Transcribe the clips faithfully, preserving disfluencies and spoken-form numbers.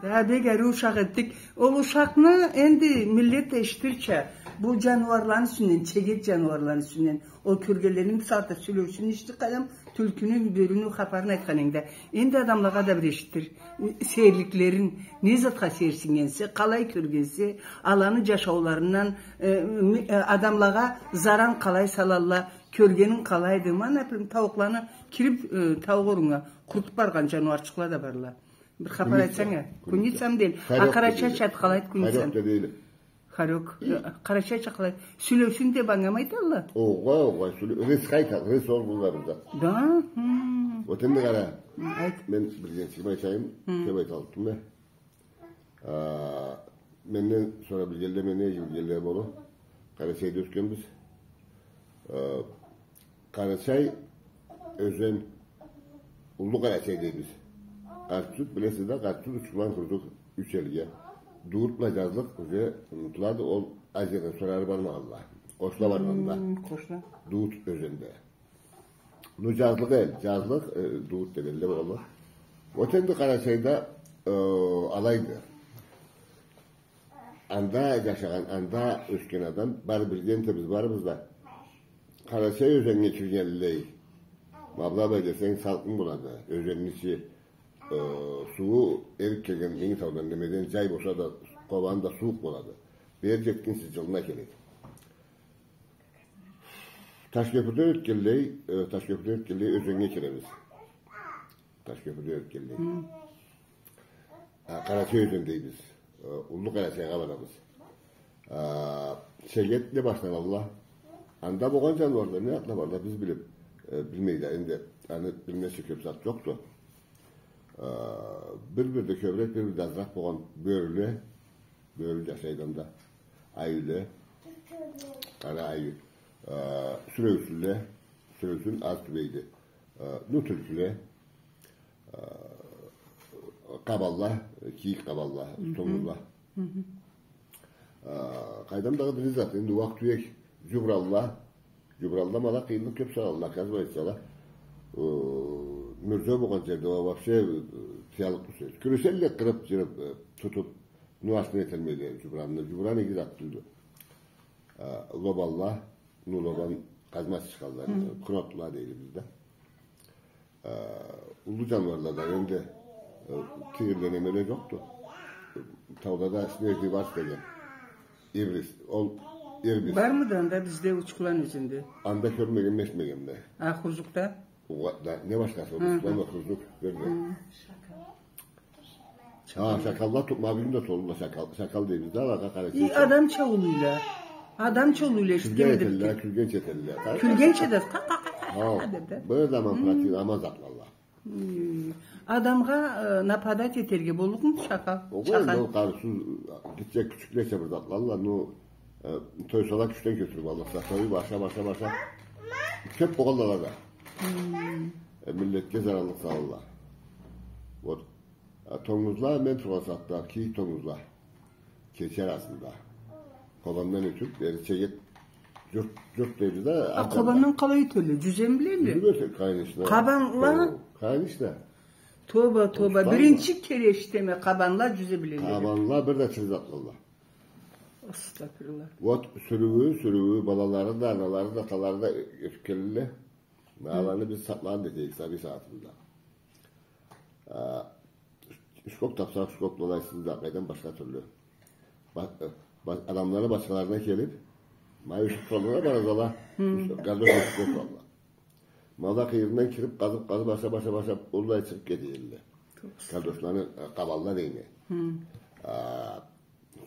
Да, бек ариу ушакъ этдик. Ол ушакъны энди миллет да эшитирча, бу джаныуарланы юсюнден, чегет джаныуарланы юсюнден, ол кёргенлерин бусагъатда сёлешиусюн эшитдик, къайдам, тюлкюню, бёрюню хапарын айтханынгда. Энди адамлагъа да бир эшитдир. Сейирликлерин, не затха сейирсиннгенсе, къалай кёргенсе, аланы джашауларындан, э, ми-, э, адамлагъа заран къалай салалла, кёргенинг къалайды. Ма, например, тауукъланы кириб, э, тауукъ оруннга къурутуб баргъан джаныуарчыкъла да барла. Бир хапар айтсанг а. Куницамы дейди. Хорёк да къарачайча дейди. Къалайды, куницамы? Хорёк да дейди. Хорёк. Э, къарачайча къалай? Сёлешиусюн деб анга айталла. Огъай, огъай, сёле-, рысха айталла, рыс ол бу да. Да? Хм. Вот энди къара. Хм, айт. Мен бир джанчыгъыма айтайым, хм, кёб айталлыкъ тюлме. А, менден сора билгенле, менден эки билгенле болур. Къарачайда ёсгенбиз. А, Къарачай ёзен, Уллу Къарачай дейбиз. Къарт-Джурт, билесиз да, Къарт-Джурт, Учкулан, Хурзук, юч элге. Дуут бла Джазлыкъ уже унутулады, ол Азиядан сора ары бармагъанла. Къошла баргъанла. Хм, къошла. Дуут ёзенде. Ну, Джазлыкъ эл, Джазлыкъ, э, Дуут деб элле болгъанла. Вот энди Къарачайда, э, алайды. Анда джашагъан, анда ёсген адам, бары билгенча биз барыбыз да. Къарачай ёзеннге киргенлей. Ма былай десенг, салкъын болады. Ёзенни ичи, э, сууу эриб келген Минги таудан, немеден, джай болса да, Къобан да сууукъ болады. Бери джетгинчи джылына келеди. Ташкёпюрден ётгенлей, э, Ташкёпюрден ётгенлей ёзеннге киребиз. Ташкёпюрден ётгенлей. Хм. А, Къарачай ёзен дейбиз. Э, Уллу Къарачайгъа барабыз. А, чегет да башланалла. Анда болгъан джаныуарла, не затла барла, биз билиб, э, билмей да, энди аны билмезча кёб зат джокъду. Э, бир-бирде кёбюрек, бир-бирде азыракъ болгъан бёрюле, бёрю джашайды анда. Айюле, къара айю. Э, сюреусюнле, сюреусюн аз тюбейди. Э, ну, тюлкюле, э, къабанла, кийик къабанла, хы-хы, тонгузла. Хы-хы. Э, къайдам, дагъыда не зат, энди уакъ-тюек, джубранла, джубранла ма алай къыйынлыкъ кёб салалла, оказывается, ала, э, мюрзеу болгъан джерде уа вообще, э, тыяллыкъ тюшеди. Кюрешелле къырыб, джырыб, э, тутуб, ну, астына эталмайла джубранны. Джубран иги зат тюлдю. Э, лобанла, ну, лобан къазмаз чыкъгъанла, хы, кноплула дейбиз да. Э, уллу джаныуарладан энди, э, тигрле, немеле джокъду. Таулада снежный барс деген. Ибрис, ол ибрис. Бармыды анда бизде, Учкулан ёзенде? Анда кёрмегенме, эшитмегенме. А, Хурзукда? Уа, да, не башхасы, хы-хы, Учкулан уа Хурзук, бир да. Хы. Ха, шакалла ту-, ма бюгюн да толула шакал, шакал дейбиз да, алагъа къарачай. И, адамча улуйла. Адамча улуйла, эшитгенмидим. Кюлген этелле, кюлгенч этелле. Кюлгенч этелле, ха, ха, ха, ха, ха, деб да. Бир да аман, хы, против, аман затлалла. Хы. Адамгъа, э, нападать этерге боллукъму шакал? Огъай, шакал. Ол къарыусуз, гитче кючюклеча бир затлалла, ну, э, тойсала кючден кёчюрюб аллыкъса, тойуб, аша, баша, баша. Кёб болгъанла да. Хы. Э, миллетге зараллыкъ салалла. Вот. А тонгузла, мен тургъан сагъатда, кийик тонгузла. Кече арасында. Къобандан ётюб, бери чегет джурт, джурт дейбиз да. А Къобандан къалай ётелле? Джюземи билелле? Джюзюб ёте, конечно. Къабанла? О, конечно. Тоба, тоба. Биринчи кере эшитеме, къабанла джюзе билелле деб. Къабанла бир да тири затлалла. Астагъфируллах. Вот, сюрюу, сюрюу, балалары да, аналары да, аталары да ётюб келелле. Хы. Ма аланы биз сакълагъан да этейик сабий сагъатында. А, шкок тапсакъ, шкок былайсыз да, къайдан башха тюрлю. Ба-, э, ба-, адамланы башхаларына келиб, ма ёшюб туралла, баразала, хы, гардош ёшюб туралла. Ма ала къыйырындан кириб, къазыб, къазыб, ашаб, ашаб, ашаб, оллай чыгъыб кетелле. Гардошланы, э, къабанла дейме. Хы. А,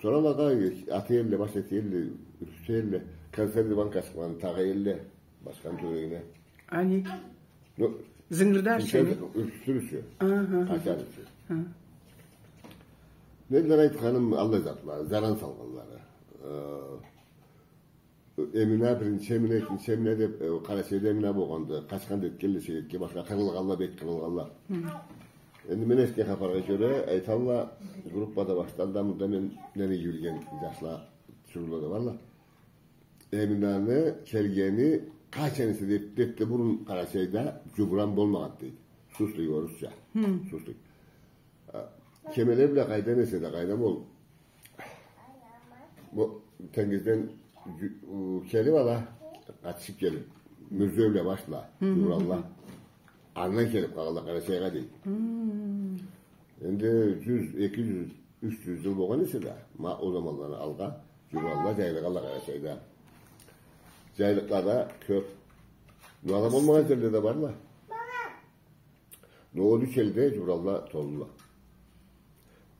Сора алагъа ателле, баш этелле, юргютелле, консервный банкачыкъланы тагъа элле башханы тёгерине. Ани? Ну, зынгырдар ючюн, юргютюр ючюн. Аха. Къачар ючюн. Ха. Неди айтханым, аллай затла, заран салгъанлары. Э, Эмина, биринчи Эмина, экинчи Эмина деб, э, Къарачайда Эмина болгъанды, къачхан да этгелле, шей этген, башха къырылгъанла, бек къырылгъанла. Хы. Энди мен эшитген хапаргъа кёре, айталла, группада башда да, мында мен, мени билген джашла, тиширыула да барла. Эминаны келгени къачан эсе деб, деб да бурун Къарачайда джубран болмагъанды дейди. Суслик, орусча. Хы. Суслик. А, Кемеле бла къайдан эсе да, къайдан ол. Бу тенгизден джю-, у, келиб ала, къатышыб келиб, мюрзеу бла башла, джубуралла. Андан келиб къалгъанла Къарачайгъа дейди. Энди джюз, эки джюз, юч джюз джыл болгъан эсе да, ма ол заманланы алгъа джубуралла джайлыкъ алла Къарачайда. Джайлыкълада кёб. Но ала болмагъан джерле да барла. Но ол юч элде джубуралла толула.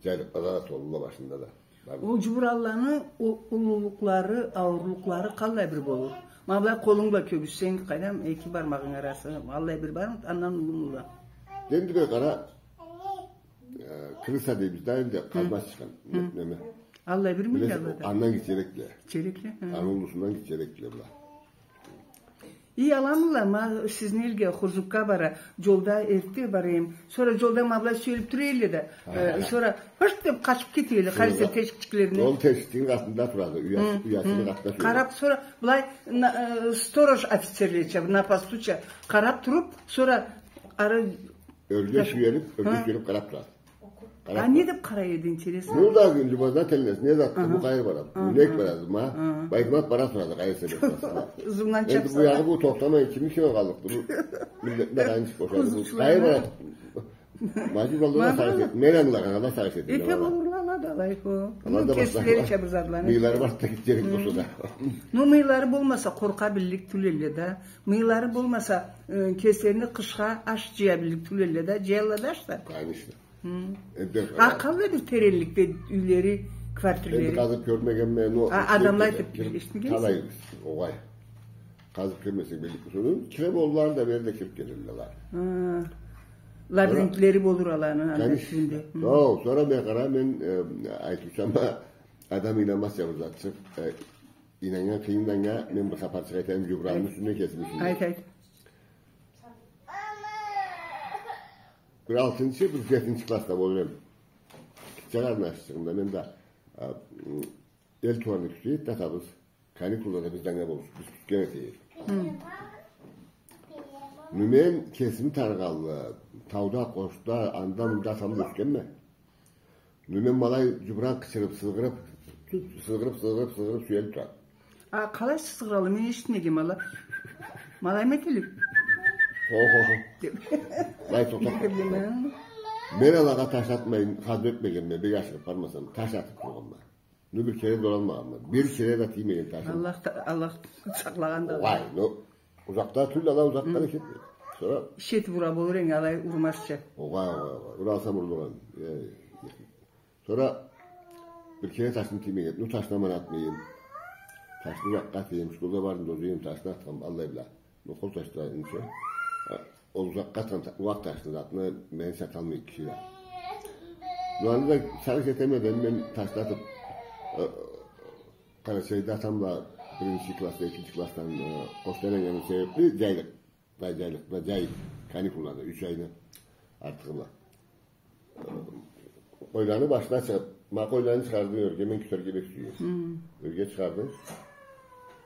Джайлыкълада да толула, башында да. Барла. Ол джубуралланы у-, уллулукълары, ауурлукълары къаллай бир болур? Ма былай къолунг бла кёргюзтсенг, къайдам, эки бармагъынг арасы, аллай бир бармы, андан уллумула? Энди бир къара, э, крыса дейбиз да, энди къазма чыкъгъан. Неме. Аллай бир милли алада. Билесиз, андан гитчерекле. Гитчерекле, хы. Аны уллусундан гитчерекле была. И аламыла, ма сизни элге, Хурзукга бара, джолда эртте бара эдим. Сора джолда ма былай сюелиб тура элле да, э, сора хырт деб къачыб кете элле, къайсы тешикчиклерине. Ол тешикчикни къатында турады, уясы-, уясыны къатында турады. Къараб, сора былай на-, э, сторож офицерлеча, на постуча къараб туруб, сора ары Ёрге сюелиб, ёрге сюелиб къараб турады. А не деб къарай эди, интересно? Бу да любопытно, не затды, бу къайры барады? Бу нек барады, ма? Байтмат бара турады, къайры себеб барады. Ызымдан чабса да. Энди бу ягъы бу тохтамай, кимни кимге къаллыкъды? Бу миллетни да къайры чыгъыб бошады. Бу къайры барады? Ма джубуралла да сагъыш этди. Мен ангылагъан, ала сагъыш этди. Эте болурла ала да алай, хо. Ала да кеслерича бир затланы. Мыйылары барды да гитчерек болса да. Но мыйылары болмаса, къоркъа биллик тюл элле да. Мыйылары болмаса, э, кеслерини къышха аш джыя биллик тюл элле да, джыялла да аш да. Конечно. Хы. Энди, а, къаллай бир теренликде юйлери, квартирлери? Энди къазыб кёрмегенме, но... А, адамла айтыб эшитмегенсиз? Къалай, огъай. Къазыб кёрмесенг, биллик бусун. Кире болурланы да, бери да кириб келелле ала. Хы. Лабиринтлери болур аланы, анда тюбюнде. Конечно. Хы. О, сора мен къара, мен, э, айтыучама, адам ийнанмазча бир затчыкъ, э, Ийнаннган къыйын анга, мен бир хапарчыкъ айтайым, джубуралны юсюнден, кесими юсюмден. Айт, айт. Бир алтынчы, бир джетинчи классда болур эдим. Гитче къарнашчыгъымда мен да, а, м, эл тууанны кюте эди да атабыз. Каникуллада биз да анга болушуб, биз кютген эте эдик. Хы. Ну, мен кесими таныргъанлы, тауда, къошда, анда-мында атам бла ёсгенме. Ну, мен ма алай джубуран къычырыб, сызгъырыб, сызгъырыб, сызгъырыб, сызгъырыб сюелиб турады. А къалай сызгъыралла, мен эшитмегенме ала. Ма алай ма этелле? Хо-хо-хо. Деб. Былай тохтаб. Мен алагъа таш атмайын, хазна этмегенме, бек ашыгъыб бармасам, таш атыб тургъанма. Ну, бир кере да уралмагъанма. Бир кере да тиймеген ташым. Аллах та-, Аллах сакълагъан да. Огъай, ну, узакъда тюл, ала узакъгъа да кетмейди. Сора иш этиб ура болур эдинг, алай урмазча. Огъай, огъай, огъай. Уралсам урулур эдим. Эй, эй. Сора бир кере ташым тиймеген. Ну, ташны аман атмайым. Ташны узакъгъа атайым, школда бардым да, узайым, ташны атханма, аллай бла. Ну, къол ташны да, ничего. А, ол узакъгъа атхан та-, узакъ ташны затны мени саталмайды киши да. Ну, аны да сагъыш этеме да, мен ташны атыб, э, Къарачайда атам бла биринчи классда, экинчи классдан, э, къошда айланнганым себебли, джайлыкъ, былай джайлыкъда, джай каникуллада, юч айны артыгъы бла. Къойланы башына чыгъыб, ма къойланы чыгъардынг ёрге, мен кютерге бек сюеме. Хы. Ёрге чыгъардынг.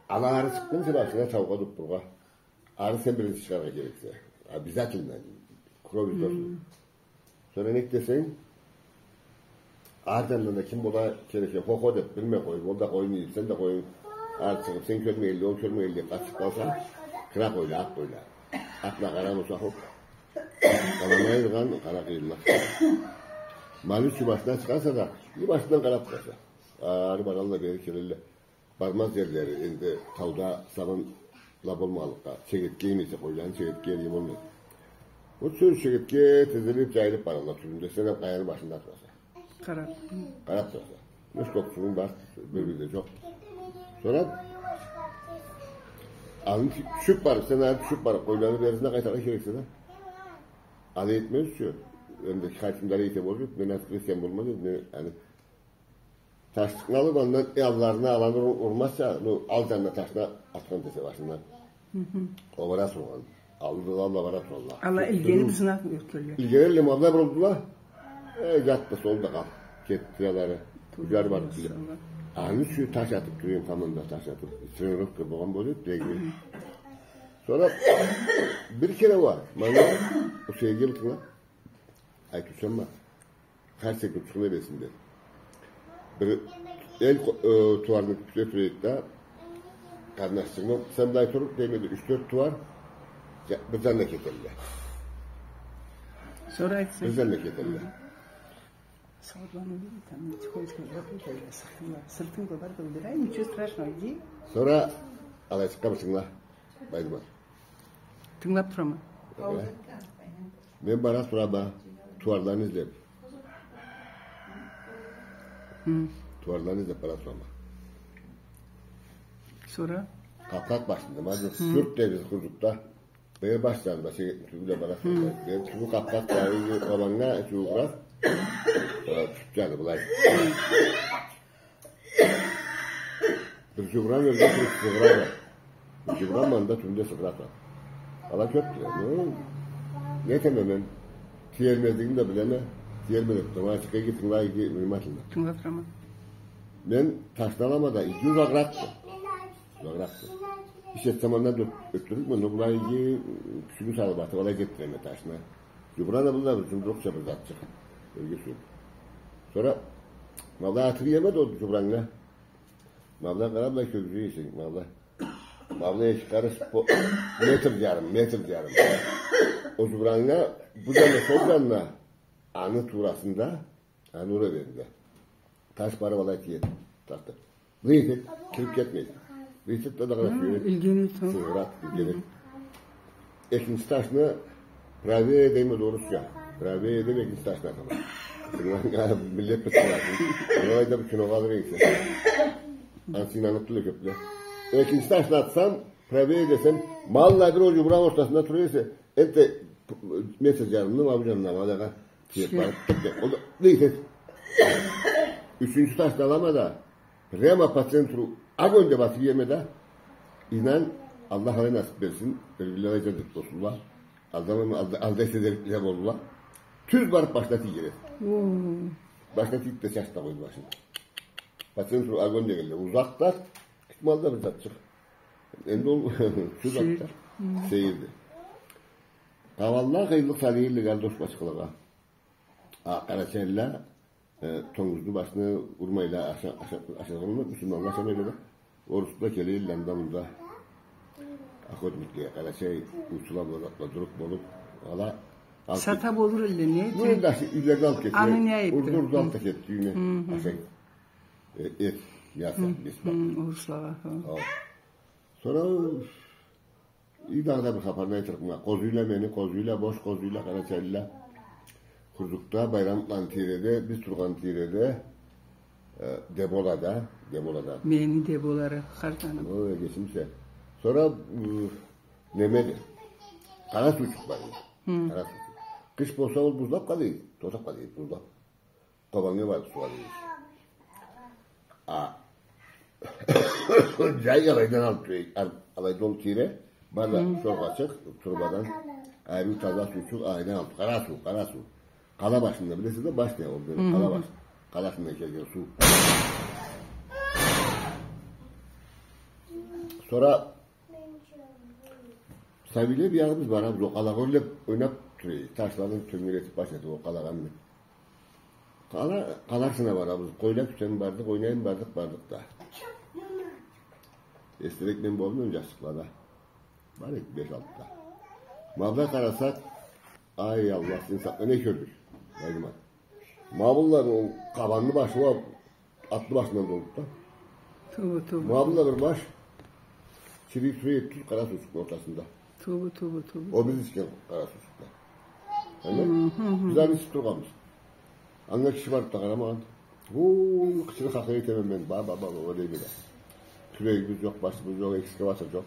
Ала ары чыкъгъынчы башына таугъа, дуппургъа. Ары сен биринчи чыгъаргъа керексе. Обязательно. Кровью тосунг. Хы. Сора нек десенг, ары джандан да ким бола керексе, хо-хо деб, билмей къоюб, ол да къоюн ийиб, сен да къоюн, ары чыгъыб, сен кёрмегенлей, ол кёрмегенлей къачыб къалса, кра къойла, акъ къойла. Акъ бла къара болса, хоп. Къаланы айыргъан къара къыйынлыкъ. Мал ючюн башына чыгъарса да, бир башындан къараб тураса. Ары баралла, бери келелле. Бармаз джерлери, энди тауда сабан бла болмагъанлыкъгъа, чегетге иймесе, къойланы чегетге ийген болмайды. Ол сёз чегетге тизилиб, джайылыб баралла тюбюнде, сен къаяны башында тураса. Къараб. Къараб тураса. Юч кёкчюгюнг бар, бир-бири да джокъ. Сора аны тю-, тюшюб барыб, сен аны тюшюб барыб, къойланы берисине къайтарыргъа керексе да. Алай этмез ючюн, энди хакимле эте болур эди, мен артыкъ этген болмаз эдим, мен, аны, ташчыкъны алыб, андан, э, алларына, аланы ур-, урмазча, ну, ал джанына ташны атхан десе башындан. Хы-хы. Ол бара тургъан. Аллы да, аллы бара тургъанла. Ала илгениб, знак ёртелле. Илгенелле, ма былай бурулдула. Э, джатды, солду да къалды. Кетди алары. Туура. Уджар барды. Аны ючюн таш атыб тургъан, команда таш атыб. Тренировка болгъан болур эди, бегни. Хы-хы. Сора бир кере уа, ма аны, Усейге бир тынгла. Айтыучама. Хар секунд чыкъгъан эсимде. Бир эл къо-, э, тууарны кюте тура эдик да, къарнашчыгъым, сен былай тур, дейме да, юч-тёрт тууар, жа-, бир жанына кетелле. Сора айтсанг. Бир жанына кетелле. Сауатланып, там, тихонечко, сыртынг да бар, убирай, ничего страшного, иди. Сора алай чыкъгъанмы, тынгыла, Байдымат. Тынгылап турама. Мен бара турама, тууарланы излеп. Хы. Тууарланы излеп бара турама. Сора? Къапкъакъ башында, ма, хы, тёрт да биз къурдукъ да. Бери баш жанында, сен тюбюне бара. Хы. Бери тюбю къапкъакъ, бери къабанына, тюбю къуракъ. Э, тюп жаны былай. Бир жубран ёрге туруп сыгъырады. Бир жубран мында тюбюнде сыгъырады. Ала кёпдюле. Ну, не этеме мен? Тиермезлигин да билеме. Тиерме деп турама, ачыкъ иги тынгыла, иги внимательно. Тынгылап турама. Мен ташны алама да, иги узагъыракъды. Узагъыракъды. Иш этсем, андан да ёт-, ётдюрюрме, но былай иги кючюмю салып атып, алай жетдиреме ташны. Жубран а былай бир жумдурукъча бир затчыкъ. Ёрге сюрюп. Сора ма былай атып иеме да ол жубраннга. Ма былай къара, былай кёргюзюй эсенг, ма былай. Ма былай эки къарыш по-, метр жарым, метр жарым. Ол жубраннга, бу жанына, сол жанына, аны туурасында, аны уровенинде. Таш барып алай тиеди, тартып. Зыйт этеди, кирип кетмейди. Зыйт этеди да, дагъыда сюеди. Илгенеди. Сыгъырады, илгенеди. Экинчи ташны правее дейме да орусча. Правее деп экинчи ташны атама. Миллет бир тынгыласын. Алайда бир киногъа алыр эдик. Ансы ийнаныбдыла кёпле. Экинчи ташны атсам, правее десем, ма былай бир ол жубран ортасында тура эсе, энтда метр жарымны ма бу жанына, ма былайгъа тиеп барып, тюкде. Ол да зыйт этеди. Ючюнчю ташны алама да, прямо по центру огонь деп атып иеме да, ийнан, Аллах алай насып берсин, бир-бирле алай жандырып болсунла. Алда, алда, алда эсе да бир болдула. Тюз барып башына тийдиреди. О. Башына тийди да, чачды да къойду башын. По центру огонь дегенлей. Узакъ да, китмалда бир затчыкъ. Энди ол тюз ат да. Сейир. Сейирди. Къабанла къыйынлыкъ салыйдыла, гардош башхалагъа. А къарачайлыла, э, тонгузну башына урмайла, аша-, аша-, ашагъанла, муслиманла ашамайла да. Орусла келелле анда-мында. Охотникле, къарачай уучула бла затла, друг болуп, ала алып кет-. Сата болур элле, не эте? Ну, да, юйлеге алып кетди. Аны не айыпды? Урду, урду, алып да кетди юйюне. Хы, хы. Ашай. Э, эт, мясо, беспак. Хы, оруслагъа, хы. Хо. Сора, и дагъыда бир хапарны айтырыкъма. Къозуйла мени, къозуйла, бош къозуйла, къарачайлыла. Хурзукда, Байрамытланы тийреде, биз тургъан тийреде, э, Деболада, Деболада. Мени Деболары, хар жаным. Ой, кечимсе. Сора, м, немеди? Къара суучукъ бар эди. Хы. Къара суучукъ. Къыш болса, ол бузлап къалады, тохтап къалады, бузлап. Къобаннга барып сууа дейди. А жай алайдан алып, ал-, алайда ол тийре бар да, хы, шоргъачыкъ, турбадан, ариу таза суучукъ, алайдан алып, къара суу, къара суу. Къала башында, билесиз да, баш не ол, хы, къала баш, къаласындан келген суу. Сора сабийле биягъыбыз барабыз, ол къалагъа ёрлеп, ойнап тура эдик, ташланы тёнгеретип баш этип, ол къалагъа деп. Къала, къала артына барабыз. Къойла кютем бардыкъ, ойнайым бардыкъ, бардыкъ да. Эсирек мен болдум, жашчыкълада. Бар эдик беш-алты да. Ма былай къарасакъ, ай Аллах, сен сакъла, не кёрдюк? Байдымат. Ма былай ол къабанны башы уа атлы башындан долуп да. Тоба, тоба. Ма былай бир баш чирий тура эди тюз къара суучукъну ортасында. Тоба, тоба, тоба. Ол биз ичген къара суучукъ да. Ангыладынг? Хы, хы, хы. Биз аны ичип тургъанбыз. Анга киши барып да къарамагъан. Уу, къычырып хахыр этеме мен. Ба, ба, ба, ба, дейме да. Кюрегибиз жокъ, башыбыз жокъ, экскаватор жокъ.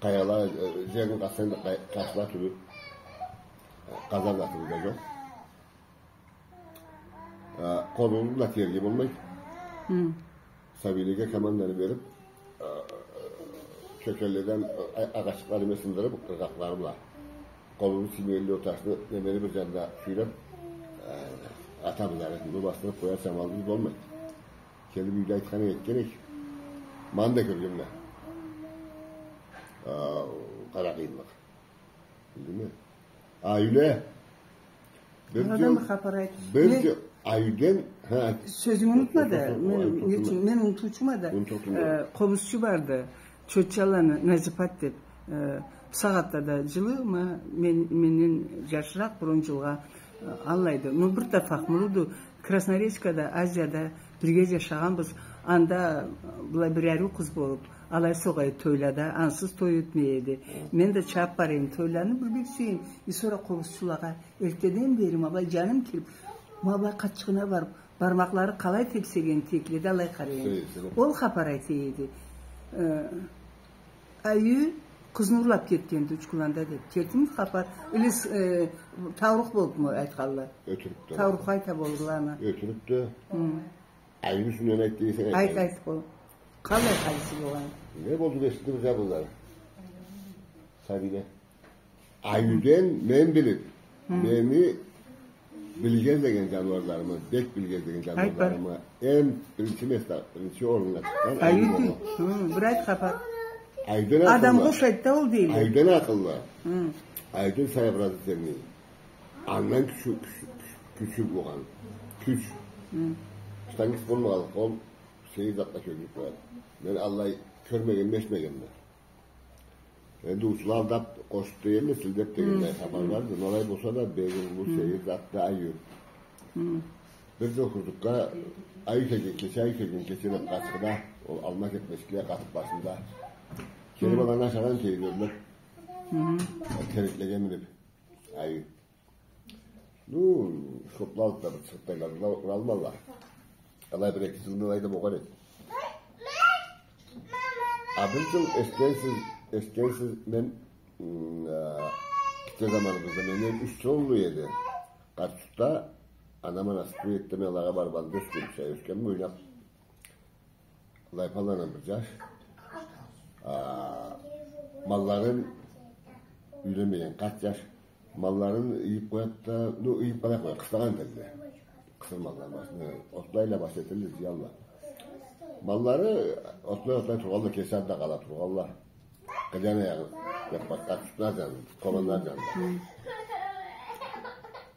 Къаяла, э, жерни къазсанг да къай-, ташла тюбю. Э, къазар затыбыз да жокъ. Э, къолубуз бла тиерге болмайды. Хы. Сабийлеге команданы берип, э, тёкенледен, э, агъачыкъланы сындырып, къыргъакълары бла. Къолубуз тиймегенлей ол ташны, немени бир жанына сюйреп, э, атабыз ары. Муну басдырып къояр чамалыбыз болмайды. Келип юйде айтхан этген эдик. Ма анда кёргенме. Э, къара къыйынлыкъ. Билдингми? Аюле. Бир жол, бир жол, Айюден, ха. Сёзюмю унутма да, мен, не ючюн, мен унутуучума да, э, къобузчу барды, Чотчаланы Назипат деп, э, бусагъатда да джылы, ма, мен, менден джашыракъ, бир он джылгъа, э, аллайды. Ну, бир да фахмулуду, Красноречкада, Азияда бирге джашагъанбыз, анда, э, былай бир ариу къыз болуп, алай согъа эди тойлада, ансыз той ётмей эди. Мен да чабып бара эдим тойланы, бир бек сюе эдим. И сора къобузчулагъа эртеден бери ма былай джаным кириб, ма былай къатчыгъына барыб, бармакълары къалай тепсегенин текледи, алай къарай эдим. Ол хапар айта эди. Э, Айю къызны урлаб кетгенди Учкуланда деб. Кертими хапар? Или, э, тауруху болубму айтханла? Ётюрюкдю. Тауруху айта болурла аны. Ётюрюкдю. Хы. Айюню юсюнден айт дейсе, айт. Айт, айт, ол. Къалай халиси болгъан? Не болду, эшитдим, жабыллар. Сабийле. Айюден мен билиб, хы, мени билген деген жаныуарларымы, бек билген деген жаныуарларымы, эм биринчи место, биринчи оруннга чыкъгъан айю болгъан. Хы, бир айт хапар. Айюден акъыллы. Адамгъа ушайды да ол, дейле. Айюден акъыллы. Хы. Айюден сообразительный. Андан кючю, кючю, кючю болгъан. Кюч. Хы. Штангист болмагъанлыкъгъа ол сейир затла кёрюб турады. Мен аллай кёрмегенме, эшитмегенме. Энди ушула алдаб, къошуб дегенле, силдеб дегенлей хапар барды. Ма алай болса да, бек уллу сейир затды айю. Бир джол Хурзукга айю келген кече, айю келген кече деб къачхыда, ол алма кепмечикле къатыб башында. Келиб аланы ашагъан, сейирлеб, тереклеге миниб, айю. Ну, шопла алыб да бир чыгъыб да, уралмалла. Алай бир эки джылны алай да болгъан эди. А бир джыл эшитгенсиз, эшитгенсиз, мен, м, а, гитче заманыбызда, менден юч джыл уллу эди. Къарт-Джуртда анам анасы туу этди, мен алагъа барыб, анда ёсгенча, ёсгенме, ойнаб. Лайпалла бла бир джаш. А, малларын, юйленмеген къарт джаш, малларын ыйыб къояды да, ну, ыйыб къалай къояды, къыстагъан эдиле. Къысыр малланы башына отлайла, баш этелле, джыялла. Маллары отлай-отлай тургъалла, кеси анда къала тургъалла. Къылгъан аягъы, джаппакъ, къарт-Джуртну джаны, Къоланланы джаны.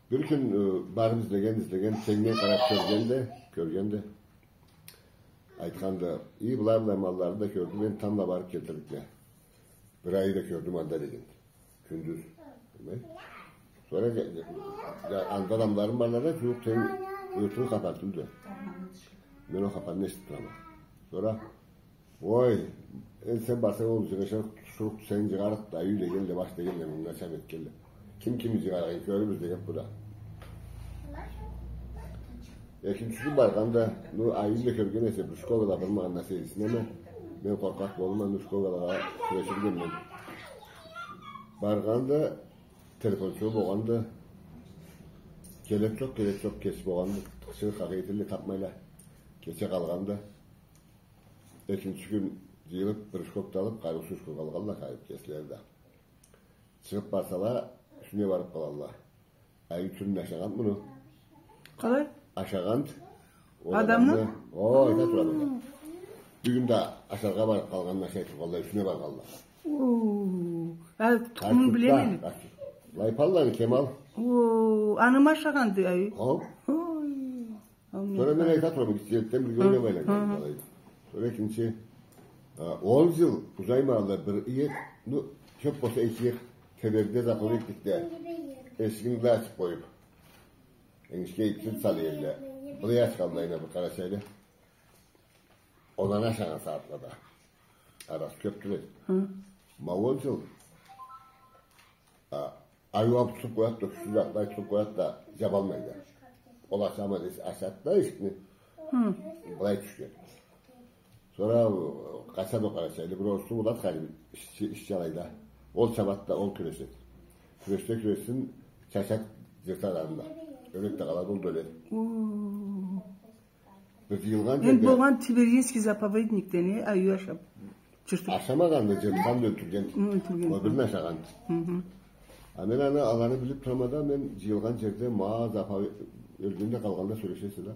Бир кюн, э, барыб излеген, излеген, тенгине къараб кёргенде, кёргенде. Айтханды, и, былай-былай малларын да кёрдюм, мен тамбла барыб келтирликле. Бир айю да кёрдюм анда, деген. Кюндюз. Билмейме. Сора анда адамларым барла да, джууукъ, сен ётюрюкъ хапар тюлдю. Мен ол хапарны эшитиб турама. Сора, ой, энди сен барсанг, ол джыгъышырыкъ, тутушурукъ, сени джыгъарыкъ да, айю дегенле, баш дегенле, мынга чап этгенле. Ким кимни джыгъарыгъын кёрюрбюз, дегенди бу да. Экинчи кюн баргъанда, ну, айюню да кёрген эсе, бир школада бармагъан эсе, эсине, мен къоркъакъ болдум, анда школадагъыла сюреширге мен. Баргъанда, телефончу болгъанды, келет джокъ, келет джокъ, кеч болгъанды, тыкъчы къагъа этелле, тапмайла, кече къалгъанды. Экинчи кюн джыйылыб, бир шкок да алыб, къайры шкок алгъанла, къайры кеслери да. Чыгъыб барсала, юсюне барыб къалалла. Айю тюнюне ашагъанды муну. Къалай? Ашагъанды. Ол адамны? Адамны. О, айта турама да. Бюгюн да ашаргъа барыб къалгъанын ашай тургъанла, юсюне баргъанла. О, а, тукъумун билемени? Лайпалланы Кемал. О, анымы ашагъанды айю? Хо. Ой. Сора мен айта турама, гитчеликден бирге ойнаб айланнган. Сора экинчи, а, ол джыл узаймагъанлай бир ыйыкъ, ну, кёб болса эки ыйыкъ, теберде заповедникде эшигин да ачыб къоюб, энгишге итни салалла. Былай ачханлайына бир къарачайлы. Оланы ашагъан сагъатлада. Арасы кёб тюл эди. Хы. Ма ол джыл, а, айю алыб тутуб къояды да, кючсюз атлай тутуб къояды да, джабалмайды. Ол ашама десе, ашады да эшикни. Хы. Былай тюшген. Сора, э, къачады ол къарачайлы, бир орусчу болады, халиб, ишчи, ишчи алайда. Ол чабады да, ол кюрешеди. Кюрешсе кюрешсин, чачады, джыртады аны да. Ёледи да къалады, ол да ёледи. О. Бир джыйылгъан джерде. Энди болгъан Тиберинский заповедникде не, айю ашаб, джыртыб. Ашамагъанды, джыртханды, ёлтюргенди. Хы, ёлтюргенди. Ол бирин ашагъанды. Хы-хы. А мен аны, аланы билиб турама да, мен джыйылгъан джерде, ма, заповед-, ёлгенде, къалгъанда сёлешесе да.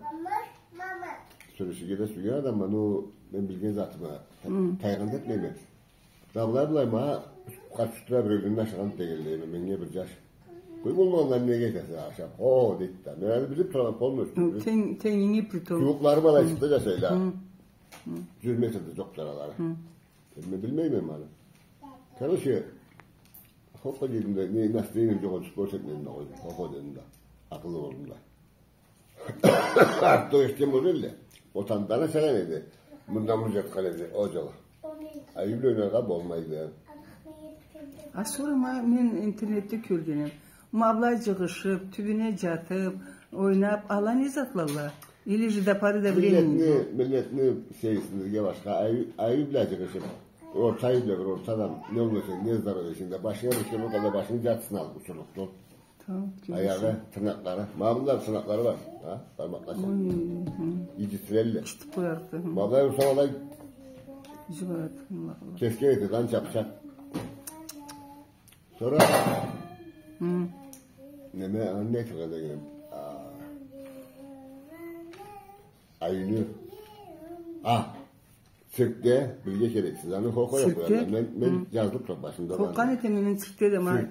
Сёлеширге да сюйген адамма, ну, мен билген затыма та-, тайгъан да этмейме. Да былай-былай, ма, къарт-Джуртда бир ёлгенни ашагъанды дегенлей, меннге бир джаш. Бу болмагъандан неге кетесе ашап? О, дейди да. Мен аны билип турама полностью. Тенг-, тенгинги притом. Джууукълары бла чыкъды да шейле. Хы. Джюз метрде джокъду аралары. Хы. Мен билмейме аны. Короче, хо-хо дедим да, не настроением джокъ, чыкъып кёрсетмедим да къойдум. Хо-хо дедим да. Акъыллы болдум да. Артда ётген болур элле. Ол танда ашагъан эди. Мында муз джатхан эди, ол джала. Айю бла ойнаргъа болмайды. А сора ма мен интернетде кёргеним. Ма былай джыгъышып, тюбюне джатып, ойнап, ала не затлалла? Или же до поры до времени? Миллетни, миллетни сейирсиндирирге башха. Айю, айю бла джыгъышып, орта айю бла бир орта адам, не болмаса, не здоровье эсенг да, башынга бир шей болса да, башынгы джартысын алып учурлукъду. Тамам, аягъы, тырнакълары. Ма мында тырнакълары бар. А? Бармакълача. Ой, ой, ой. Иджитирелле. Чытып къоярыкъды. Хы. Ма былай урсанг алай. Джыбарады, Аллах, Аллах. Кесген этеди, анча бычакъ. Сора. Хы. Неме, аны не айтыргъа дегеним? А. Айюню. А. Циркде билирге керексиз. Аны хо-хо джокъ. Циркде? Мен, мен джазылып турам башымда. Къоркъгъан этеме мен циркде да, ма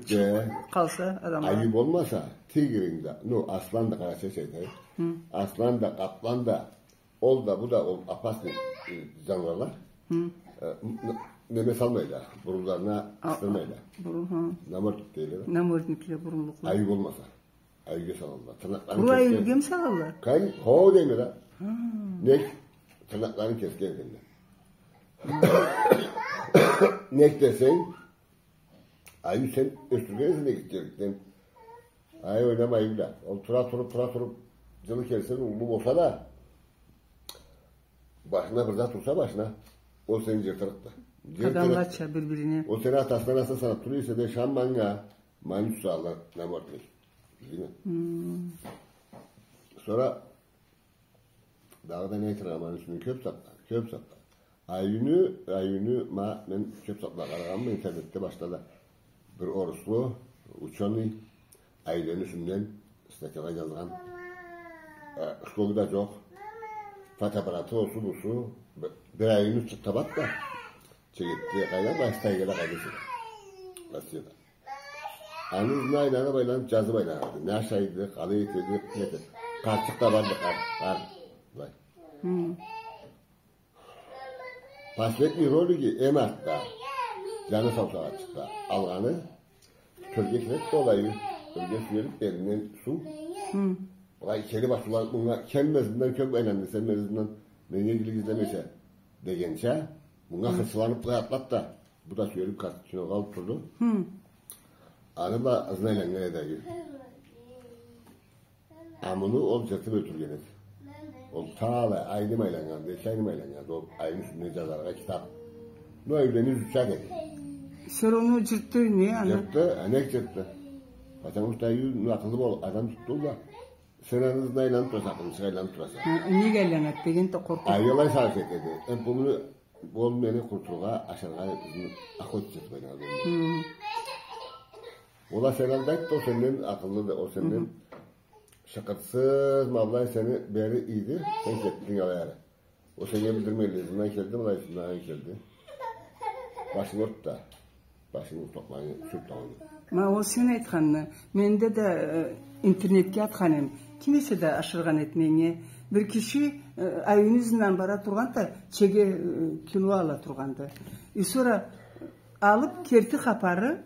къалса адамла. Айю болмаса, тигринг да, ну, аслан да, къарачайча айтайым. Хы. Аслан да, къаплан да, ол да, бу да, ол опасный, э, джаныуарла. Хы. Э, н-, н-, неме салмайла, бурунларына къыстырмайла. Бурун, хы. Намордник дейле. Намордникле, бурунлукъла. Айю болмаса. Айюге салалла. Тырнакъларын кесген. Къуру айюгеми салалла? Къайын, хо, дейме да. Хы. Нек? Тырнакъларын кесген экенле. Нек десенг, айю сен ёсдюргенсе нек джерикден. Ай, ойнама айю бла. Ол тура туруп, тура туруп, джылы келсе да, уллу болса да, башына бир зат урса башына, ол сени джыртырыкъды. Джыртырыкъды. Адамлача бир-бирине. Ол сени атасындан асла санап тура эсе да, ышанма анга, ма ючюн салалла намордник. Билдингми? Хы. Сора дагъыда не айтыргъа, ма аны ючюн кёп затла, кёп затла. Айюню, айюню, ма, мен кёп затла къарагъанма интернетде башда да. Бир оруслу учёный айюлени юсюнден статьяла джазгъан. Э, школада джокъ. Фотоаппараты, осу, бусу, б-, бир айюню чыгъып табады да. Чегетде къайда, былай тайгада къайда эсе да. Россияда. Аны ызына айланып, айланып, джазып айланады. Не ашайды, къалай этеди, не этеди. Къарчыкъ да барды, къар-, къар-, былай. Хы. Последний ролиги эм артда. Джаны сау сагъатчыкъда алгъаны. Тёрге кирет да ол айю. Тёрге сюелип, белинден суу. Хы. Былай кери басыуланып, мынга келмезинден кёп айланды, сен мени ызымдан, мени игилик излемейсе, дегенча, мынга хырчыланып былай атлады да. Бу да сюелип, карточногъа алып турду. Хы. Аны бла ызына айланнган эди айю. А муну ол джыртып ёлтюрген эди. Ол талай айны айланнганды, эки айны айланнганды. Ол айны юсюнде джазаргъа китап. Ну, айюлени изучать эди. Всё равно джыртды, не, аны? Джыртды, а нек джыртды? Потому что айю, ну, акъыллы бол, адам тутду да. Сен аны ызына айланып тураса, акъыллычыкъ айланып тураса. Хы, нек айланады деген да къоркъуп. Айю алай сагъыш этеди. Э, бу муну Ол мени къурутургъа, ашаргъа, бизни охотиться этип айланады. Хы. Ол а сени алда айтды, ол сенден акъыллыды, ол сенден шыкъырсыз, ма былай сени бери ийди, сен кетдинг алай ары. Ол сеннге билдирмейди, ызындан келди, былай ызындан келди. Башын уртду да. Башынгы токъмагъа сюрт да къойду. Ма ол сен айтханны, мен да, э, интернетге атхан эм. Ким эсе да ашыргъан эди меннге. Бир киши, э, айюню ызындан бара тургъанды да, чеге, э, кино ала тургъанды. И сора алып, керти хапары,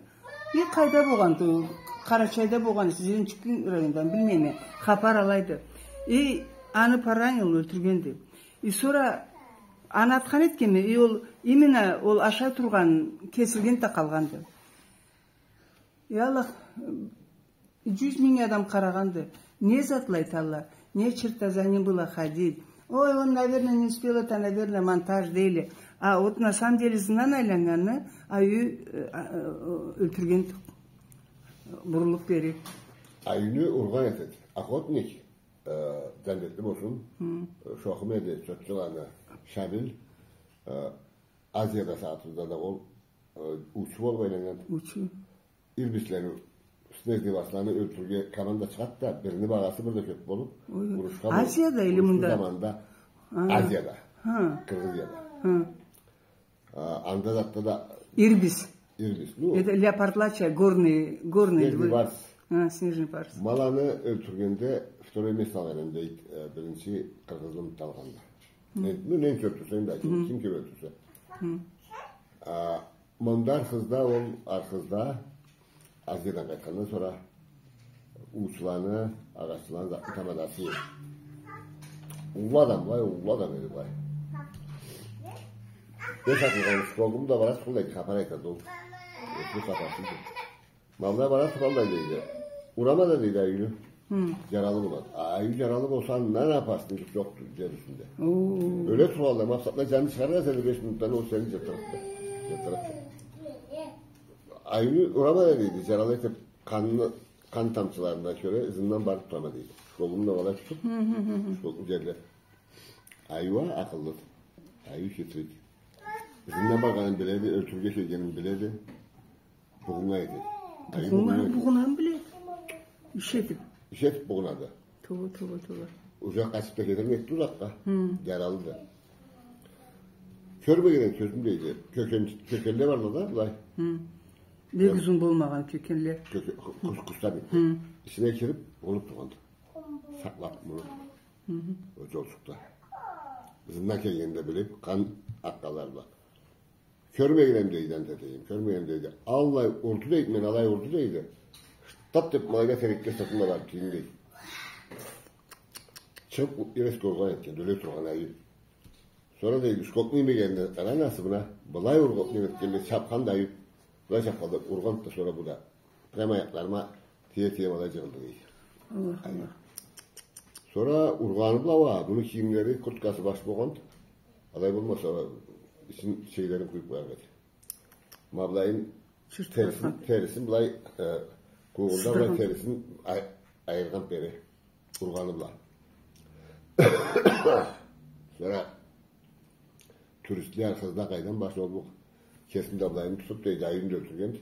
и къайда болгъанды, Къарачайда болгъан, Зеленчукин райондан, билмейме. Хапар алайды. И аны поранил, ёлтюргенди. И сора аны атхан этгенме, и ол, именно ол ашай тургъан кесилген да къалгъанды. Я Аллах, джюз минг адам къарагъанды. Не затла айталла, не черта за ним было ходить. Ой, он, наверное, не успел, это, наверное, монтаж, дейле. А вот на самом деле ызындан айланнганны айю, э, а, э, ёлтюрген бурулуп бери. Айюню ургъан этеди. Охотник. Э, джаннетли болсун. Хы. Шохум эди, чотчуланы, Шамил, э, Азияда сагъатыбызда да ол, э, уучу болуп айланнган. Уучу. Ирбислени, снежный барсланы ёлтюрюрге команда чыгъады да, бирини багъасы бир да кёп болуп, ой, урушха болуп, Азияда или урушху мында? Заманда. А. Азияда. Хы. Кыргызияда. Хы. А, анда затда да ирбис. Ирбис, ну. Это леопардлача, горный, горный. Снежный барс. Ха, снежный барс. Ма аны ёлтюргенде второй место алгъан эдим, дейди, э, биринчи къыргъызлы мытты алгъанда. Хы. Не, ну, нени ёлтюрсе да, ким, ким кёп ёлтюрсе. Хы. А, Мында Архызда, ол Архызда, Азиядан къайтхандан сора, уучуланы, агъаччыланы, затны тамадасы эди. Уллу адам, былай, уллу адам эди, былай. Беш атылгъан школум да бара тукъуллайды, хапар айтады ол. Эсли хапарсыз. Ма былай бара тукъуллайды, дейди. Урама да, дейди, айюню. Хы. Джаралы болады. А айю джаралы болса, андан опасныйлыкъ джокъду джер юсюнде. О. Ёле тургъанлай, макъсатла джанын чыгъаргъан сени беш минутдан ол сени джыртырыкъды. Джыртырыкъды. Айюню урама да, дейди, джаралы этип, къанны, къан тамчыларына кёре ызындан барып турама, дейди. Школуму да былай тутуп, хы, хы, хы, хы, школну джерлеп. Айю а акъыллыды. Айю хитрыйды. Ызындан баргъанын биледи, ёлтюрюрге келгенин биледи. Бугъуннга эди. Айю бугъуннга, бугъуннга эди. Бугъуннга биле. Иш этип. Иш этип бугъунады. Тоба, тоба, тоба. Узакъ къачып да кетерме этди узакъгъа. Хы. Джаралыды. Кёрмегенем кёзюм, дейди. Кёкен, кёкенле барды да, былай. Хы. Бек узун болмагъан кёкенле. Кёке-, кус-, кустар барды. Хы. Ичине кирип, болуп тургъанды. Сакълап муну. Хы-хы. Ол джолчукъда. Ызындан келгенин да билип, къан акъгъанлары бла. Кёрмегенем, дейди, анда, дейди. Кёрмегенем, дейди. Аллай урду, дейди, мени алай урду, дейди. Штап деп, ма алайда терекге сыртым бла барып тийдим, дейди. Чыгъып, резко ургъан этген, ёле тургъан айю. Сора, дейди, шкокну иймегенине къара, насыбына, былай ургъан, неме этгенлей, чапхан да айю. Былай чапханлай, ургъан да, сора бу да. Прямо аякъларыма тие-тие ма алай джыгъылды, дейди. Аллах, айю. Аллах. Сора ургъаны бла уа, муну кийимлери, курткасы баш болгъанды. Алай болмаса, ичин шейлерин къуюп къоярыкъ эди. Ма былайын, терисин, терисин былай, э, къуугъунда былай терисин ай-, айыргъан бери. Ургъаны бла. Сора туристле Архызда къайдан барса ол бу кесин да былайын тутуп, дейди, айюн да ёлтюрген.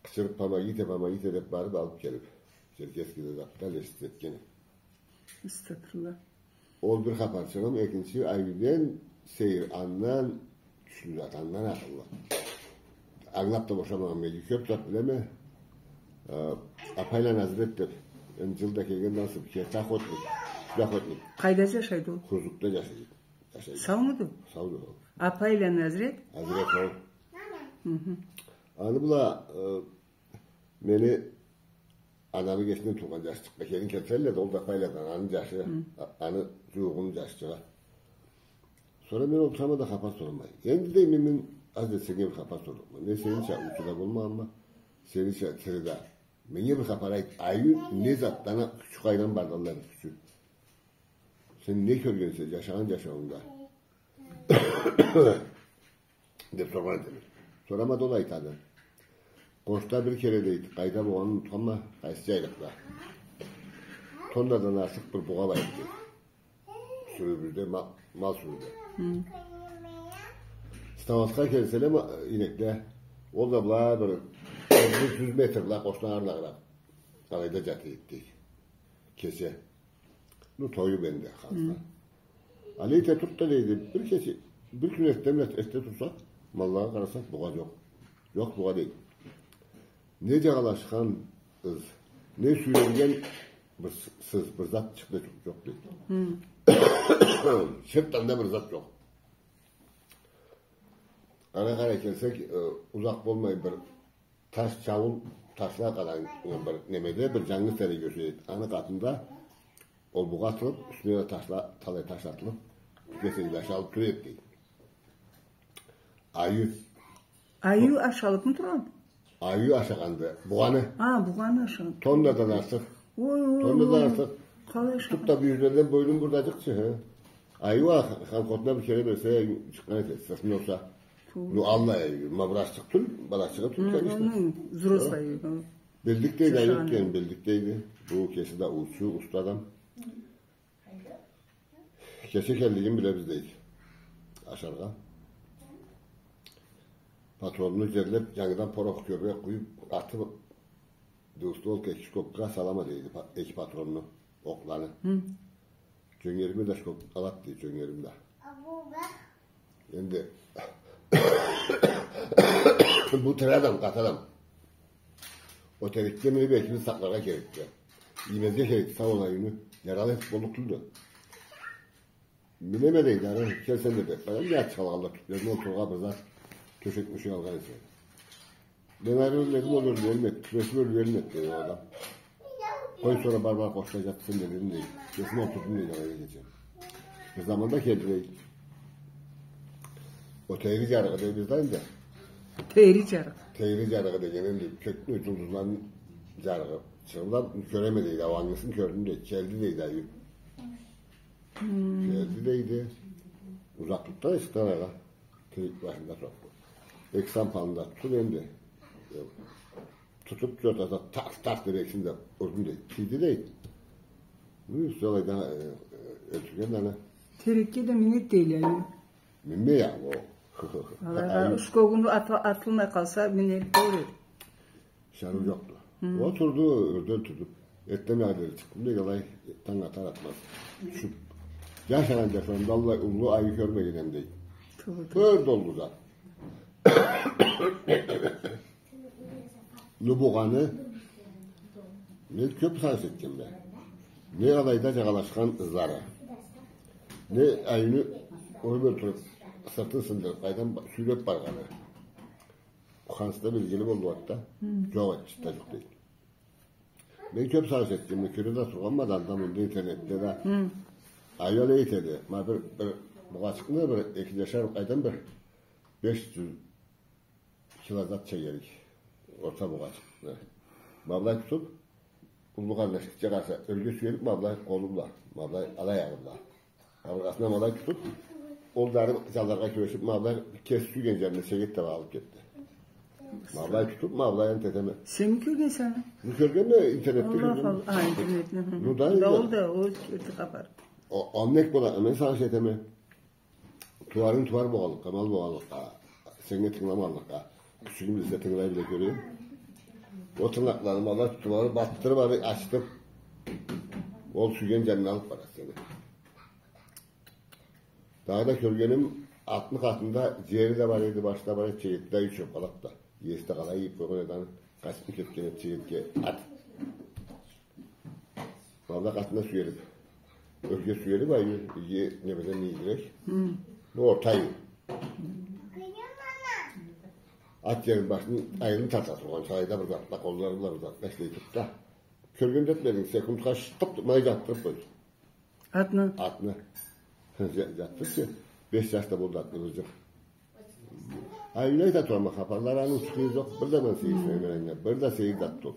Къычырып, «Помогите, помогите» деп барып, алып келип, Черкесскеде затда лечить этген. Астагъфируллах. Ол бир хапарчыгъым, экинчи айюден сейир, андан кючлю зат, андан акъыллы. Ангылап да бошамагъанма, кёп зат билеме. Э, Апайланы Азрет деп, энди джыл да келген, насып, керти охотник, кючлю охотник. Къайда джашайды ол? Хузукда джашайды. Джашайды. Саумуду? Сауду ол. Апайланы Азрет? Азрет ол. Хы-хы. Аны бла, э, мени анамы кесинден туугъан джашчыкъгъа келин келтирелле да, ол да Апайладан, аны джашы, хы, а-, аны джууугъуну джашчыгъы. Сора мен олтурама да хапар сорама. Энди, дейме, мен, Азрет, сеннге бир хапар сорлукъма. Мен сенича уучу да болмагъанма, сенича тири да. Меннге бир хапар айт, айю не затдан а кючю, къайдан барды аллай бир кючю? Сен не кёргенсе джашагъан джашауунгда? Деп соргъан этеме. Сорама да, ол айтады. Къошда бир кере, дейди, къайда болгъанын унутханма, къайсы джайлыкъда. Тоннадан артыкъ бир бугъа бар эди, дейди. Сюрюбюзде, ма-, мал сюрюде. Хы. Ставокга келселе ма-, ийнекле, ол да былай бир джюз метр былай къошдан арлыгъыракъ. Алайда джата эди, дейди. Кече. Ну, тою бенде, хазна. Хы. Алай эте турду да, дейди, бир кече, бир кюн эртден бла эртде турсакъ, маллагъа къарасакъ, бугъа джокъ. Джокъ бугъа, дейди. Не джагъалашхан ыз, не сюйрелген бир с-, сыз, бир зат чыкъды, джокъ, дейди. Хы. Чыртдан да бир зат джокъ. Ары къарай келсек, э, узакъ болмай бир таш чауул, ташла къалгъан бир немеде, бир джангыз тереге ушай эди. Аны къатында ол бугъа атылып, юсюне да ташла, талай таш атылып, бир кесекде ашалып тура эди, дейди. Айю. Айю ашалыпмы тургъан? Айю ашагъанды. Бугъаны. А, бугъаны ашагъан. Тоннадан артыкъ. Ой, ой, ой. Тоннадан артыкъ. Къалай ашагъан? Тутуп да бюйюрледен бойнун бурдажыкъчы, хы. Айю а, хан-, ханхотуна бир кере берсе, чыкъгъан этеди, сыртын урса. Ту. Ну, аллай айю, ма бир ашчыкъ тюл, балачыгъы тюл, конечно. Хы, хы, взрослый айю, хы. Билдик, дейди, айю этгенин билдик, дейди. Бу кеси да уучу, уста адам. Кече келлигин билебиз, дейди. Ашаргъа. Патронну джерлеп, джангыдан порох кёбюрек къуюп, атып, двустволка эки шкокга салама, дейди, па-, эки патронну, окъланы. Хы. Джёнгерими да шкок алат, дейди, джёнгерими да. Энди бу тири адам, къаты адам. Ол терекге минип экибиз сакъларгъа керекди. Иймезге керекди, сау ол айюню. Яралы этип боллукъ тюлдю. Минеме, дейди, ары, кел сен да, деп. Баям, я чыгъалгъанла, тюплерине олтурургъа бир зат, тёшек-мёшек алгъан эсе. Мен ары ёрледим, ол ёрлеялмай эди, тюпешип ёрлеялмай эди, дейди ол адам. Къой, сора бар, бар, къошда жат сен да, дедим, дейди. Кесим олтурдум, дейди, алайда кече. Бир заманда келди, дейди. Ол тейри жарыгъы дейбиз да энди. Тейри жарыгъы. Тейри жарыгъы деген энди кёкню, жулдузланы жарыгъы. Чыгъып да кёреме, дейди, ауангысын кёрдюм, дейди. Келди, дейди, айю. Хм. Келди, дейди. Узакълыкъда эшикден айгъа. Терек башында турады. Эки сампалын да тутуп энди. Тутуп, джортасына так-так деп экисин да урдум, дейди. Тийди, дейди. Ну, солайдан, э, э, ёлтюрген да аны. Терекге да минеди дейле. Минмей а ол. Алайгъа уч кёгюню аты-, атылмай къалса, минеди дейле. Ышаныу джокъду. Хы. Ол турду, ёрде турду. Эртден алай бери чыкъдым, дейди, алай, танг атар-атмаз. Тюшюп, джашагъан джашауумда аллай уллу айю кёрмеген эдим, дейди. Туура, туура. Кёр долду да. Ну, бугъаны, мен кёп сагъыш этгенме. Не алайда джагъалашхан ызлары. Не айюню уруп ёлтюрюп, сыртын сындырып, къайдан ба-, сюйреп баргъаны. Ханс да белгили болду артда. Хы. Джокъ эди, чыртда джокъ, дейди. Мен кёп сагъыш этгенме, кёре да тургъанма да, анда-мында интернетде да. Хы. Айю алай этеди. Ма бир, бир бугъачыкъны, бир эки джашар, къайдан бир беш джюз кило затча керек. Орта бугъачыкъны. Ма былай тутуп, уллу къарнаш гитче къалса, ёрге сюелип, ма былай къолу бла, ма былай ал аягъы бла. Къабыргъасына ма былай тутуп, ол да ары джанларгъа кюрешип, ма былай кеси сюйген джаныны сегет да алып кетди. Ма былай тутуп, ма былай ант этеме. Сенми кёргенсе аны? Ну, кёргенме, интернетде кёргенме. Аллах, а, интернетде, хы. Ну да, да, ол да, ол керти хапар. О, ол нек бола, мен сагъыш этеме. Тууарынг тууар болгъанлыкъгъа, мал болгъанлыкъгъа, сеннге тынгыламагъанлыкъгъа. Кючюгюм джетсе, тынгылай биле кёрейим. Ол тырнакъланы ма былай тутуп алып, баттырып, ары ачытып, ол сюйген джаныны алып барады сени. Дагъыда кёргеним, атны къатында джери да бар эди, башы да бар эди, чегети да, юч чокъалакъ да. Иеси да къалай ийип къойгъан эди аны, къачып кетген эди чегетге ат. Ма былай къатына сюелип. Ёрге сюелип, айю, иги немеден ийигирек. Хы. Бу орта айю. Ат джерин башын, айылын тарта тургъан, сарайда бир затла, къоллары бла бир затла ишлей турду да. Кёрген да этмединг, секундха шыкъып, ма былай джатдырып къойду. Атны? Атны. Джа-, джатдырыпчы. Беш джаш да болду атны бир джыл. Айюле да турама, хапарлары аны учукъ-ызы джокъ, бир да мен сейирсинеме, бир да сейир да тюл.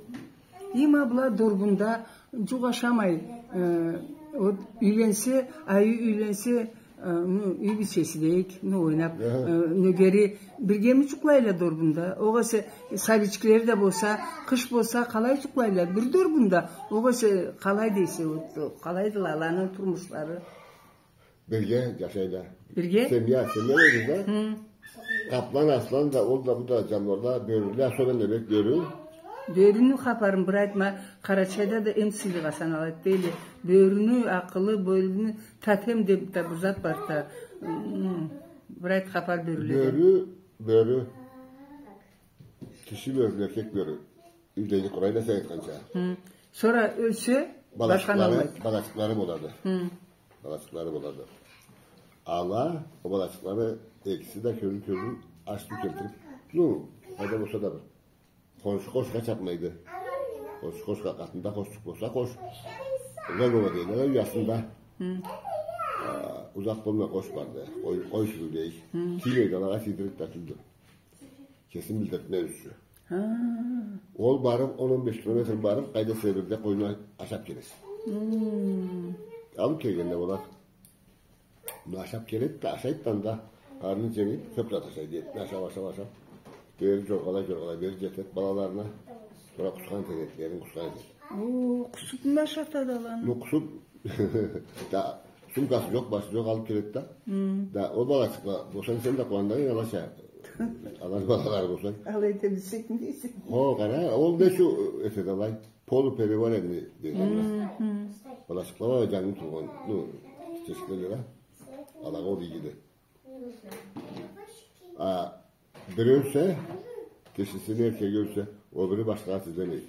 Има бла Дорбунда джукъ ашамай, э, вот, юйленсе, айю юйленсе, э, ну, юй бийчеси дейик, ну, ойнап, э, нёгери, биргеми джукълайла Дорбунда? Огъесе сабийчиклери да болса, къыш болса, къалай джукълайла? Бир Дорбунда, огъесе къалай дейсе, вот, къалайдыла аланы турмушлары? Бирге джашайла. Бирге? Семья, семья дейбиз да. Хы. Къаплан, аслан да, ол да, бу да джаныуарла, бёрюле, особенно бек бёрю. Бёрюню хапарын бир айтма, Къарачайда да эм сыйлыгъа саналады дейле. Бёрюню акъылы, бёрюню тотем деп да бир зат бар да. Хы, бир айт хапар бёрюледен. Бёрю, бёрю. Тиши бёрю, эркек бёрю. Юйдеги къурайла сен айтханча. Хы. Сора ёлсе, башханы алмайды. Балачыкълары болады. Хы. Балачыкълары болады. Ала, ол балачыкъланы экиси да кёзюн-кёзюн аш суу келтирип, ну, къайда болса да бир. Хоншу къошха чапмайды. Хоншу къошха, къатында къошчукъ болса, къош. Логово дейди, уясында. Хы. А, узакъ болмай къош барды. Къой, къой сюрюлей. Хы. Тиймейди, алагъа тийдирип да тюлдю. Кесин билдиртмез ючюн. Ха. Ол барып, он, он беш километр барып, къайда эсе бирде къойну ашап келеди. Хы. Алып келгенде болады. Муну ашап келеди да, ашайды да анда, къарны дженгип, кёп зат ашайды. Этни ашап, ашап, ашап. Бери джоргъалай, джоргъалай, бери джетеди балаларына. Сора къусхан этеди, этлерин къусхан этеди. О, къусупму ашатады аланы? Ну, къусуп, да, сумкасы джокъ, башы джокъ, алып келеди да. Хы. Да, ол балачыкъла болсанг, сен да къууанырсынг, алайса. Аланы балалары болсанг. Алай да билсек дейсе. О, къара, ол не ючюн этеди алай? Полупереваренный дейди. Хы, хы. Балачыкъла бар, джангы туугъан, ну, тешикле да. Алагъа ол ийгиди. А, бири ёлсе, кишисини эркеги ёлсе, ол бири башхагъа тизлемейди.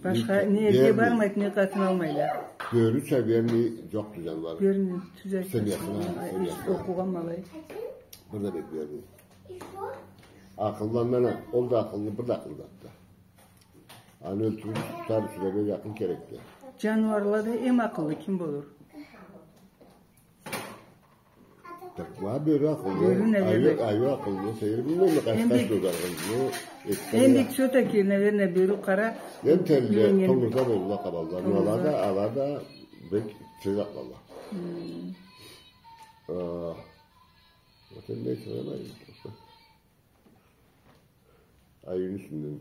Башха не эрге бармайды, не къатын алмайды. Бёрюча бермей джокъду джанлары. Бермей, тюз айтасыз. Семьясына, семьясына. Окъугъан малай. Бир да бек бермей. Акъыллы андан, ол да акъыллы, бир да акъыллы затды. Аны ёлтюрюп тутар ючюн да бек акъыл керекди. Джаныуарлада эм акъыллы ким болур? Так, ма бёрю акъыллы. Бёрю, наверное. Айю, айю акъыллы. Сейир билмейме, къайсы, эм бек, къайсы бёрю акъыллы. Эм бек, всё-таки, наверное, бёрю, къара. Эм телли, билмейме, тонгузла болурла, къабалла. Тонгузла. Но ала да, ала да бек тез атлалла. Хм. Э, вот энди не айтайым. Айюню юсюнден.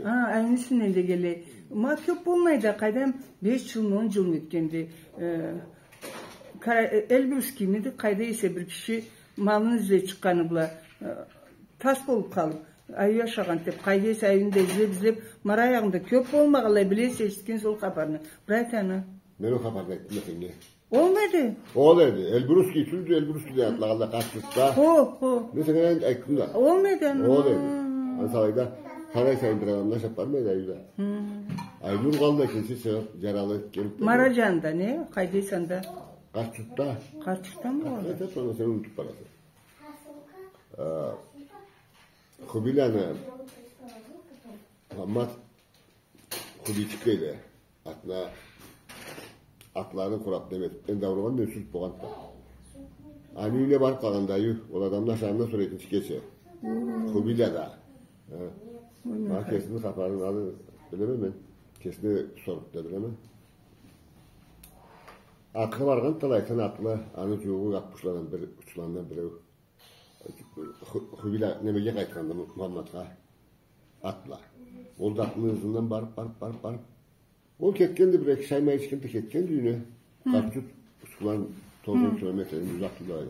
А, айюню юсюнден дегенлей. Ма кёп болмайды, къайдам, беш джылмы, он джылмы ётгенди. Э, кара-, э, Эльбрусскиймиди, къайда эсе бир киши малын излей чыкъгъаны бла, э, тас болуп къалып, айю ашагъан деп, къайда эсе айюню да излеп, излеп, ма ары аягъында кёп болмагъанлай, билесе, эшитгенсе ол хапарны. Бир айт аны. Мен ол хапарны айтдым да сеннге. Ол неди? Ол эди. Эльбрусский тюлдю, Эльбрусский да атлагъанла, къарт джуртда. Хо, хо. Мен сеннге айтдым да. Ол неди? Ол эди. Аны алайда, къарай сайын бир адамны ашап бармайды айю да. Хм. Айнур къалды, экинчи чыгъып, джаралы келип. Ма ары джанында, не? Къайда эсе анда? Къарт джуртда. Къарт джуртдамы ол? Айтат, аны сен унутуп бараса. Э, Хубийланы Мухаммад Хубийчик дейди. Атына, атларын къурап, неме этип, энди ауругъан, мен сюрюп болгъан да. Аны юйюне барып къалгъанды айю, ол адамны ашагъандан сора экинчи кече. Хубийлада. Хы. Ма кесини хапарын аны билеме мен. Кесине соруп да билеме. Акъыры баргъанды да, алайдан атлы, аны джууукъ Гаппушладан бир, учуландан биреу. Ху-, Хубийлай немеге къайтханды, Му-, Мухаммадха. Атла. Ол да атны ызындан барып, барып, барып, барып. Ол кетгенди, бир эки шай-май ичгенди, кетгенди юйюне. Хы. Къарт джурт, Учкулан, тогъуз-он километр, энди узакъ тюлдю алай.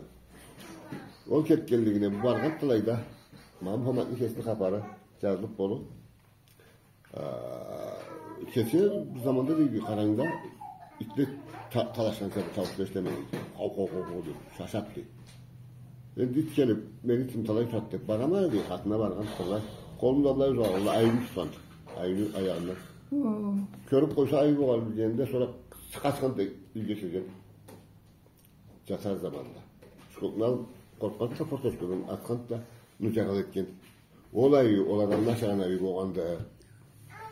Ол кетгенлигине бу баргъанды алайда. Ма Мухаммадны кесини хапары джазылып болуп. А, кече бир заманда, дейди, къарангыда итле та-, талашханча бир таууш эшитеме, дейди. Къау, къау, къау, къау, дейди. Шашат, дейди. Энди ит келип, мени итим талай турады деп барама, дейди, къатына баргъан, къолай. Къолунда былай узалгъанлай, айюню тутханды. Айюню аягъындан. Хы. Кёрюп къойса, айю болгъанын билгенинде, сора къачханды, юйге кирген. Джатар заманда. Шкокну алып, къоркъгъанды да, форточкадан атханды да, ну, джаралы этген. Ол айю, ол адамны ашагъан айю болгъанды.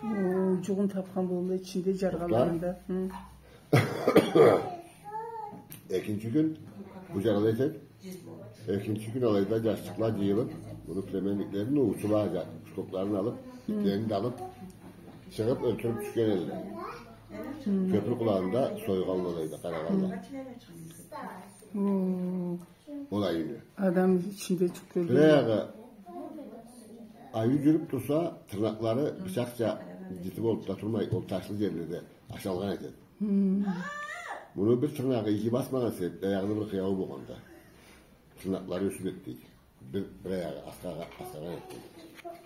О, джугъун тапхан болду, ичинде джаргъанларында. Хы. Экинчи кюн бу джаралы этеди. Экинчи кюн алайда джашчыкъла джыйылып, муну племенниклери, ну, учула, шкокларын алып, итлерин да алып, чыгъып, ёлтюрюп тюшген элле. Хы. Кёпюр къулагъында сойгъанла алайда, къарагъанла. Хы. О. Ол айюню. Адам ичинде чыкъды. Баягъы айю джюрюп турса, тырнакълары бычакъча джити болуп да турмай, ол ташлы джерледе ашалгъан этеди. Хы. Муну бир тырнагъы иги басмагъан себепли, аягъыны бир къыяуу болгъанды. Тырнакълары ёсюп эди, дейди. Бир, бир аягъы асхагъа-, асхагъан этген.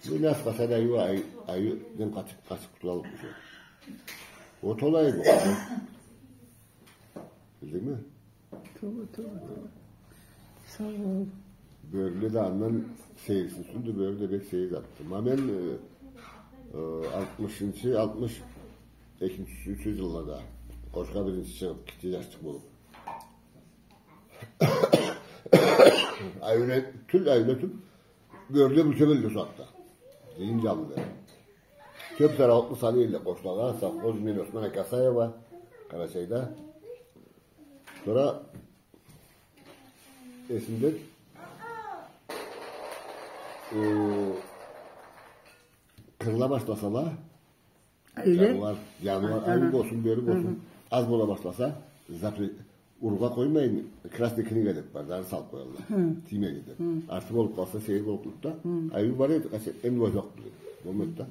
Бу не асхаса да айю, ай-, айюден къачып, къачып къутулаллыкъ бу. Ол толай бу. Билдингми? Тоба, тоба, тоба. Сау бол. Бёрюле да андан сейирсиз тюлдю, бёрю да бек сейир затды. Ма мен, э, э, алтмышынчы, алтмыш экинчи, ючюнчю джыллада къошха биринчи чыгъып, гитче джашчыкъ болуп. Айюле тюл, айюле тюл. Бёрюле бюлкем элле ол сагъатда. Джыйын джанлы. Кёп джаралыкълы санай элле къошлагъа, совхоз, мен, Осман Акасаева, Къарачайда. Сора эсимде, э, къырыла башласала, Айюле? Джаныуар, джаныуар, айю болсун, бёрю болсун. Хы. Аз бола башласа, запре-, урургъа къоймайын, красный книга деп бар, дары салып къоялла. Хы. Тиймегиз деп. Хы. Арты болуп къалса, сейир болуп турады да. Хы. Айю бар эди, къайсы, энди ол джокъду. Болмайды да.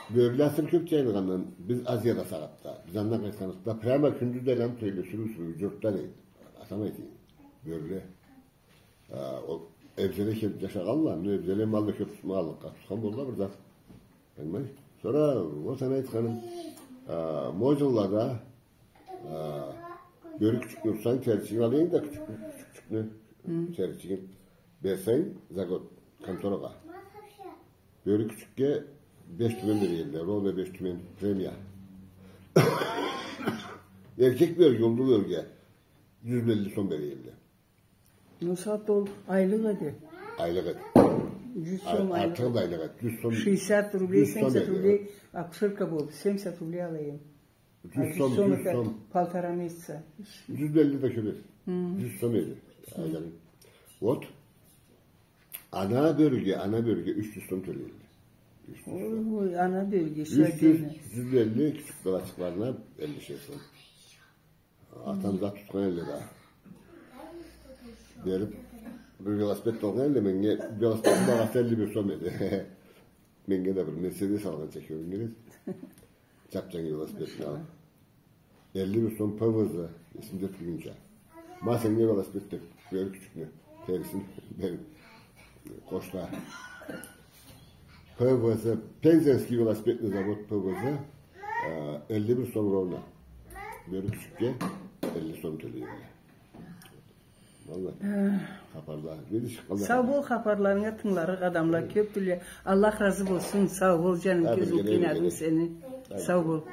Бёрюле асыры кёп джайылгъандан, биз Азияда сагъатда, биз андан къайтханлыкъда, прямо кюндюз да айланып тура элле, сюрюу-сюрюу, джуртда, дейди. Атам айтады. Бёрюле. А, ол эбзеле келип джашагъанла, но эбзеле малны кёп тутмагъанлыкъгъа тутхан болурла бир зат. Понимаешь? Сора, вот аны айтханым, а, мо джыллада, а, бёрю кючюкню урсанг, теричигин алайынг да, кючюк-, кючюкчюкню, теричигин берсенг, загот конторагъа. Бёрю кючюкге Беш тюмен бере эдиле, ровно беш тюмен премия. Эркек бёрюге, уллу бёрюге джюз элли сом бере эдиле. Ну, сагъат ол айлыкъ эди. Айлыкъ эди. Джюз сом айлыкъ эди. Артыгъы да айлыкъ эди. Джюз сом. Шестьдесят рублей, семьдесят рублей акушерка болду. Семьдесят рублей ала эдим. Джюз сом, джюз сом. Полтора месяца. Джюз элли да кёб эди. Джюз сом эди. Айлыгъы. Вот. Ана бёрюге, ана бёрюге юч джюз сом тёлей эдиле. Юч джюз сом. Ой, ана бёрюге, юч джюз, джюз элли, кичик балачыкъларына эллишер сом. Атам зат тутхан эдиле да. Бериб, бир велосипед да алгъан эдиле, меннге велосипедни багъасы элли бир сом эди. Меннге да бир Мерседес алгъанча кёрюннген эди. Чапчанг велосипедни алыб. Элли бир сом П В З, эсимде тюйюнча. Ма сеннге велосипед деб, бёрю кючюкню, терисин бериб, къошла. П В З, Пензенский велосипедный завод П В З, э, элли бир сом ровно. Бёрю кючюкге элли сом тёлей эдиле. Валлахи. Хапарла. Видишь, къалай. Сау бол, хапарларынга тынгыларыкъ адамла кёбдюле. Аллах разы болсун. Сау бол, джаным, кёзюм, къыйнадым сени. Сау бол.